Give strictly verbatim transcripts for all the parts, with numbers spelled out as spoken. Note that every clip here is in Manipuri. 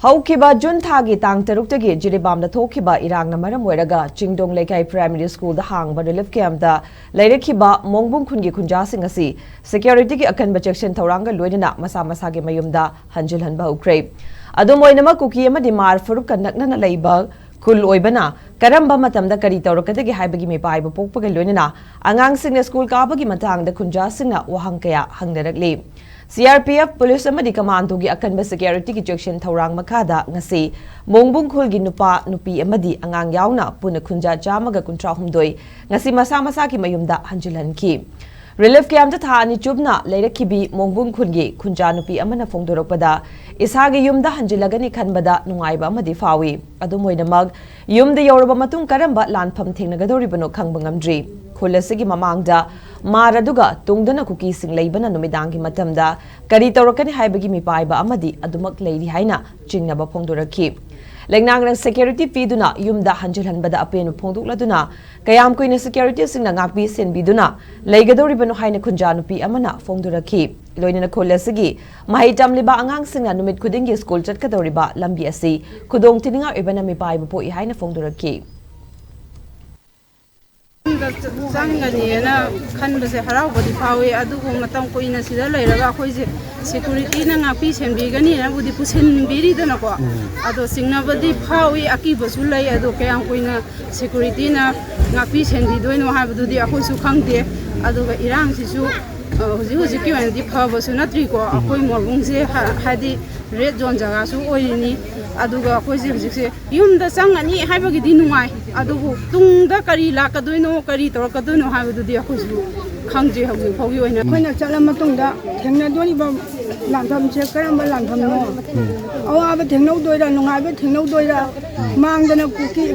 ꯍꯧꯈꯤꯕ ꯖꯨꯟ ꯊꯥꯒꯤ ꯇꯥꯡ ꯇꯔꯨꯛꯇꯒꯤ ꯖꯤꯔꯤꯕꯥꯝꯗ ꯊꯣꯛꯈꯤꯕ ꯏꯔꯥꯡꯅ ꯃꯔꯝ ꯑꯣꯏꯔꯒ ꯆꯤꯡꯗꯣꯡ ꯂꯩꯀꯥꯏ ꯄ꯭ꯔꯥꯏꯃꯔꯤ ꯁ꯭ꯀꯨꯜꯗ ꯍꯥꯡꯕ ꯔꯤꯂꯤꯐ ꯀꯦꯝꯞꯇ ꯂꯩꯔꯛꯈꯤꯕ ꯃꯣꯡꯕꯨꯡ ꯈꯨꯟꯒꯤ ꯈꯨꯟꯖꯥꯁꯤꯡ ꯑꯁꯤ ꯁꯦꯀ꯭ꯌꯨꯔꯤꯇꯤꯒꯤ ꯑꯀꯟꯕ ꯆꯦꯛꯁꯤꯟ ꯊꯧꯔꯥꯡꯒ ꯂꯣꯏꯅꯅ ꯃꯁꯥ ꯃꯁꯥꯒꯤ ꯃꯌꯨꯝꯗ ꯍꯟꯖꯤꯜꯍꯟꯕ ꯍꯧꯈ꯭ꯔꯦ꯫ ꯑꯗꯨꯝ ꯑꯣꯏꯅꯃꯛ, ꯀꯨꯀꯤ ꯑꯃꯗꯤ ꯃꯥꯔ ꯐꯨꯔꯨꯞꯀ ꯅꯛꯅꯅ ꯂꯩꯕ ꯈꯨꯜ ꯑꯣꯏꯕꯅ ꯀꯔꯝꯕ ꯃꯇꯝꯗ ꯀꯔꯤ ꯇꯧꯔꯛꯀꯗꯒꯦ ꯍꯥꯏꯕꯒꯤ ꯃꯤꯄꯥꯏꯕ ꯄꯣꯛꯄꯒ ꯂꯣꯏꯅꯅ ꯑꯉꯥꯡꯁꯤꯡꯅ ꯁ꯭ꯀꯨꯜ ꯀꯥꯕꯒꯤ ꯃꯇꯥꯡꯗ ꯈꯨꯟꯖꯥꯁꯤꯡꯅ ꯋꯥꯍꯪ ꯀꯌꯥ ꯍꯪꯅꯔꯛꯂꯤ꯫ C R P F, police ꯑꯃꯗꯤ ꯀꯃꯥꯟꯗꯣꯒꯤ ꯑꯀꯟꯕ ꯁꯦꯀ꯭ꯌꯨꯔꯤꯇꯤꯒꯤ ꯆꯦꯛꯁꯤꯟ ꯊꯧꯔꯥꯡ ꯃꯈꯥꯗ ꯉꯁꯤ ꯃꯣꯡꯕꯨꯡ ꯈꯨꯜꯒꯤ ꯅꯨꯄꯥ, ꯅꯨꯄꯤ ꯑꯃꯗꯤ ꯑꯉꯥꯡ ꯌꯥꯎꯅ ꯄꯨꯟꯅ ꯈꯨꯟꯖꯥ ꯆꯥꯝꯃꯒ ꯀꯨꯟꯊ꯭ꯔꯥ ꯍꯨꯝꯗꯣꯏ ꯉꯁꯤ ꯃꯁꯥ ꯃꯁꯥꯒꯤ ꯃꯌꯨꯝꯗ ꯍꯟꯖꯤꯜꯍꯟꯈꯤ꯫ ꯔꯤꯂꯤꯐ ꯀꯦꯝꯞꯇ ꯊꯥ ꯑꯅꯤ ꯆꯨꯞꯅ ꯂꯩꯔꯛꯈꯤꯕꯤ ꯃꯣꯡꯕꯨꯡ ꯈꯨꯜꯒꯤ ꯈꯨꯟꯖꯥ ꯅꯨꯄꯤ ꯑꯃꯅ ꯐꯣꯡꯗꯣꯔꯛꯄꯗ, ꯏꯁꯥꯒꯤ ꯌꯨꯝꯗ ꯍꯟꯖꯤꯜꯂꯒꯅꯤ ꯈꯟꯕꯗ ꯅꯨꯡꯉꯥꯏꯕ ꯑꯃꯗꯤ ꯐꯥꯎꯏ꯫ ꯑꯗꯨꯝ ꯑꯣꯏꯅꯃꯛ, ꯌꯨꯝꯗ ꯌꯧꯔꯕ ꯃꯇꯨꯡ ꯀꯔꯝꯕ ꯂꯥꯟꯐꯝ ꯊꯦꯡꯅꯒꯗꯧꯔꯤꯕꯅꯣ ꯈꯪꯕ ꯉꯝꯗ꯭ꯔꯤ꯫ ꯈꯨꯜ ꯑꯁꯤꯒꯤ ꯃꯃꯥꯡꯗ ꯃꯥꯔ ꯑꯗꯨꯒ ꯇꯨꯡꯗꯅ ꯀꯨꯀꯤꯁꯤꯡ ꯂꯩꯕꯅ ꯅꯨꯃꯤꯗꯥꯡꯒꯤ ꯃꯇꯝꯗ ꯀꯔꯤ ꯇꯧꯔꯛꯀꯅꯤ ꯍꯥꯏꯕꯒꯤ ꯃꯤꯄꯥꯏꯕ ꯑꯃꯗꯤ ꯑꯗꯨꯃꯛ ꯂꯩꯔꯤ ꯍꯥꯏꯅ ꯆꯤꯡꯅꯕ ꯐꯣꯡꯗꯣꯔꯛꯈꯤ꯫ ꯂꯩꯉꯥꯛꯅ ꯁꯦꯀ꯭ꯌꯨꯔꯤꯇꯤ ꯄꯤꯗꯨꯅ ꯌꯨꯝꯗ ꯍꯟꯖꯤꯜꯍꯟꯕꯗ ꯑꯄꯦꯟꯕ ꯐꯣꯡꯗꯣꯛꯂꯗꯨꯅ ꯀꯌꯥꯝ ꯀꯨꯏꯅ ꯁꯦꯀ꯭ꯌꯨꯔꯤꯇꯤꯁꯤꯡꯅ ꯉꯥꯛꯄꯤ ꯁꯦꯟꯕꯤꯗꯨꯅ ꯂꯩꯒꯗꯧꯔꯤꯕꯅꯣ ꯍꯥꯏꯅ ꯈꯨꯟꯖꯥ ꯅꯨꯄꯤ ꯑꯃꯅ ꯐꯣꯡꯗꯣꯔꯛꯈꯤ꯫ ꯂꯣꯏꯅꯅ ꯈꯨꯜ ꯑꯁꯤꯒꯤ ꯃꯍꯩ ꯇꯝꯂꯤꯕ ꯑꯉꯥꯡꯁꯤꯡꯅ ꯅꯨꯃꯤꯠ ꯈꯨꯗꯤꯡꯒꯤ ꯁ꯭ꯀꯨꯜ ꯆꯠꯀꯗꯧꯔꯤꯕ ꯂꯝꯕꯤ ꯑꯁꯤ ꯈꯨꯗꯣꯡꯊꯤꯅꯤꯡꯉꯥꯏ ꯑꯣꯏꯕꯅ ꯃꯤꯄꯥꯏꯕ ꯄꯣꯛꯏ ꯍꯥꯏꯅ ꯐꯣꯡꯗꯣꯔꯛꯈꯤ꯫ ꯌꯨꯝꯗ ꯆ-, ꯆꯪꯒꯅꯤꯅ ꯈꯟꯕꯁꯦ ꯍꯔꯥꯎꯕꯗꯤ ꯐꯥꯎꯏ, ꯑꯗꯨꯕꯨ ꯃꯇꯝ ꯀꯨꯏꯅ ꯁꯤꯗ ꯂꯩꯔꯒ ꯑꯩꯈꯣꯏꯁꯦ ꯁꯦꯀ꯭ꯌꯨꯔꯤꯇꯤꯅ ꯉꯥꯛꯄꯤ ꯁꯦꯟꯕꯤꯒꯅꯤꯅꯕꯨꯗꯤ ꯄꯨꯁꯤꯟꯕꯤꯔꯤꯗꯅꯀꯣ꯫ ꯑꯗꯣ ꯆꯤꯡꯅꯕꯗꯤ ꯐꯥꯎꯏ, ꯑꯀꯤꯕꯁꯨ ꯂꯩ꯫ ꯑꯗꯣ ꯀꯌꯥꯝ ꯀꯨꯏꯅ ꯁꯦꯀ꯭ꯌꯨꯔꯤꯇꯤꯅ ꯉꯥꯛꯄꯤ ꯁꯦꯟꯕꯤꯗꯣꯏꯅꯣ ꯍꯥꯏꯕꯗꯨꯗꯤ ꯑꯩꯈꯣꯏꯁꯨ ꯈꯪꯗꯦ꯫ ꯑꯗꯨꯒ ꯏꯔꯥꯡꯁꯤꯁꯨ, ꯑ, ꯍꯧꯖꯤꯛ ꯍꯧꯖꯤꯛꯀꯤ ꯑꯣꯏꯅꯗꯤ ꯐꯕꯁꯨ ꯅꯠꯇ꯭ꯔꯤꯀꯣ꯫ ꯑꯩꯈꯣꯏ ꯃꯣꯔꯕꯨꯡꯁꯦ ꯍ-, ꯍꯥꯏꯗꯤ ꯔꯦꯗ ꯖꯣꯟ ꯖꯒꯥꯁꯨ ꯑꯣꯏꯔꯤꯅꯤ꯫ ꯑꯗꯨꯒ ꯑꯩꯈꯣꯏꯁꯦ ꯍꯧꯖꯤꯛꯁꯦ ꯌꯨꯝꯗ ꯆꯪꯉꯅꯤ ꯍꯥꯏꯕꯒꯤꯗꯤ ꯅꯨꯡꯉꯥꯏ, ꯑꯗꯨꯕꯨ ꯇꯨꯡꯗ ꯀꯔꯤ ꯂꯥꯛꯀꯗꯣꯏꯅꯣ, ꯀꯔꯤ ꯇꯧꯔꯛꯀꯗꯣꯏꯅꯣ ꯍꯥꯏꯕꯗꯨꯗꯤ ꯑꯩꯈꯣꯏꯁꯨ ꯈꯪꯗ꯭ꯔꯤ ꯍꯧꯖꯤꯛ ꯐꯥꯎꯒꯤ ꯑꯣꯏꯅ꯫ ꯑꯩꯈꯣꯏꯅ ꯆꯠꯂ ꯃꯇꯨꯡꯗ ꯊꯦꯡꯅꯗꯣꯔꯤꯕ ꯂꯥꯟꯐꯝꯁꯦ ꯀꯔꯝꯕ ꯂꯥꯟꯐꯝꯅꯣ? ꯑꯋꯥꯕ ꯊꯦꯡꯅꯧꯗꯣꯏꯔꯥ, ꯅꯨꯡꯉꯥꯏꯕ ꯊꯦꯡꯅꯧꯗꯣꯏꯔꯥ? ꯃꯥꯡꯗꯅ ꯀꯨꯀꯤ,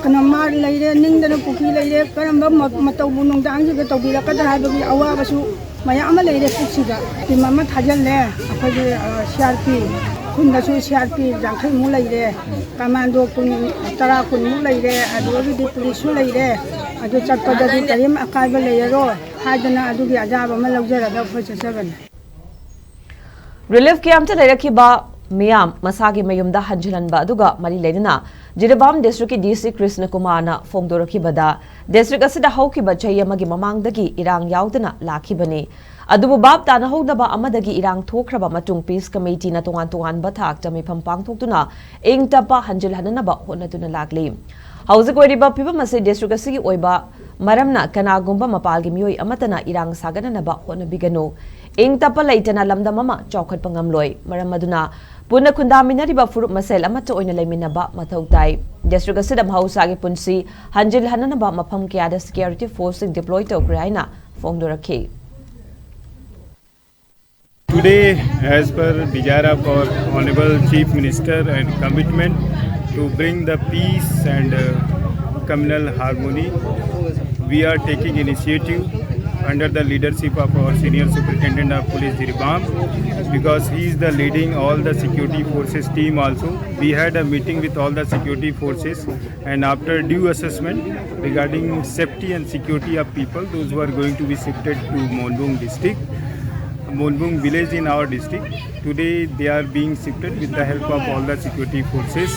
ꯀꯩꯅꯣ, ꯃꯥꯔ ꯂꯩꯔꯦ, ꯅꯤꯡꯗꯅ ꯀꯨꯀꯤ ꯂꯩꯔꯦ, ꯀꯔꯝꯕ ꯃ-, ꯃꯇꯧꯕꯨ ꯅꯨꯡꯗꯥꯡꯁꯤꯗ ꯇꯧꯕꯤꯔꯛꯀꯗ꯭ꯔꯥ ꯍꯥꯏꯕꯒꯤ ꯑꯋꯥꯕꯁꯨ ꯃꯌꯥꯝ ꯑꯃ ꯂꯩꯔꯦ ꯄꯨꯛꯁꯤꯗ꯫ ꯇꯤꯝ ꯑꯃ ꯊꯥꯖꯤꯜꯂꯦ ꯑꯩꯈꯣꯏꯒꯤ, ꯑ, ꯁꯤ ꯑꯥꯔ ꯄꯤ꯫ ꯈꯨꯟꯗꯁꯨ ꯁꯤ ꯑꯥꯔ ꯄꯤ ꯌꯥꯡꯈꯩꯃꯨꯛ ꯂꯩꯔꯦ, ꯀꯃꯥꯟꯗꯣ ꯀꯨꯟ, ꯇꯔꯥ ꯀꯨꯟꯃꯨꯛ ꯂꯩꯔꯦ, ꯑꯗꯨꯗꯒꯤꯗꯤ ꯄꯨꯂꯤꯁꯁꯨ ꯂꯩꯔꯦ꯫ ꯑꯗꯨ ꯆꯠꯄꯗꯗꯤ ꯀꯔꯤꯝ ꯑꯀꯥꯏꯕ ꯂꯩꯔꯔꯣꯏ ꯍꯥꯏꯗꯅ ꯑꯗꯨꯒꯤ ꯑꯌꯥꯕ ꯑꯃ ꯂꯧꯖꯔꯒ ꯑꯩꯈꯣꯏ ꯆꯠꯆꯕꯅꯤ꯫ ꯔꯤꯂꯤꯐ ꯀꯦꯝꯞꯇ ꯂꯩꯔꯛꯈꯤꯕ ꯃꯤꯌꯥꯝ ꯃꯁꯥꯒꯤ ꯃꯌꯨꯝꯗ ꯍꯟꯖꯤꯜꯍꯟꯕ ꯑꯗꯨꯒ ꯃꯔꯤ ꯂꯩꯅꯅ ꯖꯤꯔꯤꯕꯥꯝ ꯗꯤꯁꯇ꯭ꯔꯤꯛꯀꯤ ꯗꯤ ꯁꯤ ꯀ꯭ꯔꯤꯁꯅ ꯀꯨꯃꯥꯔꯅ ꯐꯣꯡꯗꯣꯔꯛꯈꯤꯕꯗ, ꯗꯤꯁꯇ꯭ꯔꯤꯛ ꯑꯁꯤꯗ ꯍꯧꯈꯤꯕ ꯆꯍꯤ ꯑꯃꯒꯤ ꯃꯃꯥꯡꯗꯒꯤ ꯏꯔꯥꯡ ꯌꯥꯎꯗꯅ ꯂꯥꯛꯈꯤꯕꯅꯤ꯫ ꯑꯗꯨꯕꯨ ꯚꯥꯞ ꯇꯥꯅꯍꯧꯗꯕ ꯑꯃꯗꯒꯤ ꯏꯔꯥꯡ ꯊꯣꯛꯈ꯭ꯔꯕ ꯃꯇꯨꯡ ꯄꯤꯁ ꯀꯃꯤꯇꯤꯅ ꯇꯣꯉꯥꯟ ꯇꯣꯉꯥꯟꯕ ꯊꯥꯛꯇ ꯃꯤꯐꯝ ꯄꯥꯡꯊꯣꯛꯇꯨꯅ ꯏꯪ ꯇꯞꯄ ꯍꯟꯖꯤꯜꯍꯟꯅꯅꯕ ꯍꯣꯠꯅꯗꯨꯅ ꯂꯥꯛꯂꯤ꯫ ꯍꯧꯖꯤꯛ ꯑꯣꯏꯔꯤꯕ ꯐꯤꯕꯝ ꯑꯁꯤ ꯗꯤꯁꯇ꯭ꯔꯤꯛ ꯑꯁꯤꯒꯤ ꯑꯣꯏꯕ ꯃꯔꯝꯅ ꯀꯅꯥꯒꯨꯝꯕ ꯃꯄꯥꯜꯒꯤ ꯃꯤꯑꯣꯏ ꯑꯃꯠꯇꯅ ꯏꯔꯥꯡ ꯁꯥꯒꯠꯅꯅꯕ ꯍꯣꯠꯅꯕꯤꯒꯅꯨ꯫ ꯏꯪ ꯇꯞꯄ ꯂꯩꯇꯅ ꯂꯝꯗꯝ ꯑꯃ ꯆꯥꯎꯈꯠꯄ ꯉꯝꯂꯣꯏ꯫ ꯃꯔꯝ ꯑꯗꯨꯅ ꯄꯨꯟꯅ ꯈꯨꯟꯗꯥꯃꯤꯟꯅꯔꯤꯕ ꯐꯨꯔꯨꯞ ꯃꯁꯦꯜ ꯑꯃꯠꯇ ꯑꯣꯏꯅ ꯂꯩꯃꯤꯟꯅꯕ ꯃꯊꯧ ꯇꯥꯏ꯫ ꯗꯤꯁꯇ꯭ꯔꯤꯛ ꯑꯁꯤꯗ ꯃꯍꯧꯁꯥꯒꯤ ꯄꯨꯟꯁꯤ ꯍꯟꯖꯤꯜꯍꯟꯅꯅꯕ ꯃꯐꯝ ꯀꯌꯥꯗ ꯁꯦꯀ꯭ꯌꯨꯔꯤꯇꯤ ꯐꯣꯔꯁꯁꯤꯡ ꯗꯤꯄ꯭ꯂꯣꯏ ꯇꯧꯈ꯭ꯔꯦ ꯍꯥꯏꯅ ꯐꯣꯡꯗꯣꯔꯛꯈꯤ꯫ Today, as per desire of our Honorable Chief Minister and commitment to bring the peace and uh, communal harmony, we are taking initiative under the leadership of our Senior Superintendent of Police Jiribam, because he is the leading all the security forces team also. We had a meeting with all the security forces, and after due assessment regarding safety and security of people, those who are going to be shifted to Monbung district, Monbung village in our district, today they are being shifted with the help of all the security forces.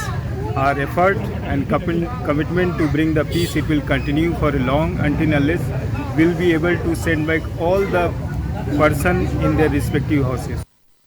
Our effort and commitment to bring the peace, it will continue for long, until unless we'll be able to send back all the person in their respective houses.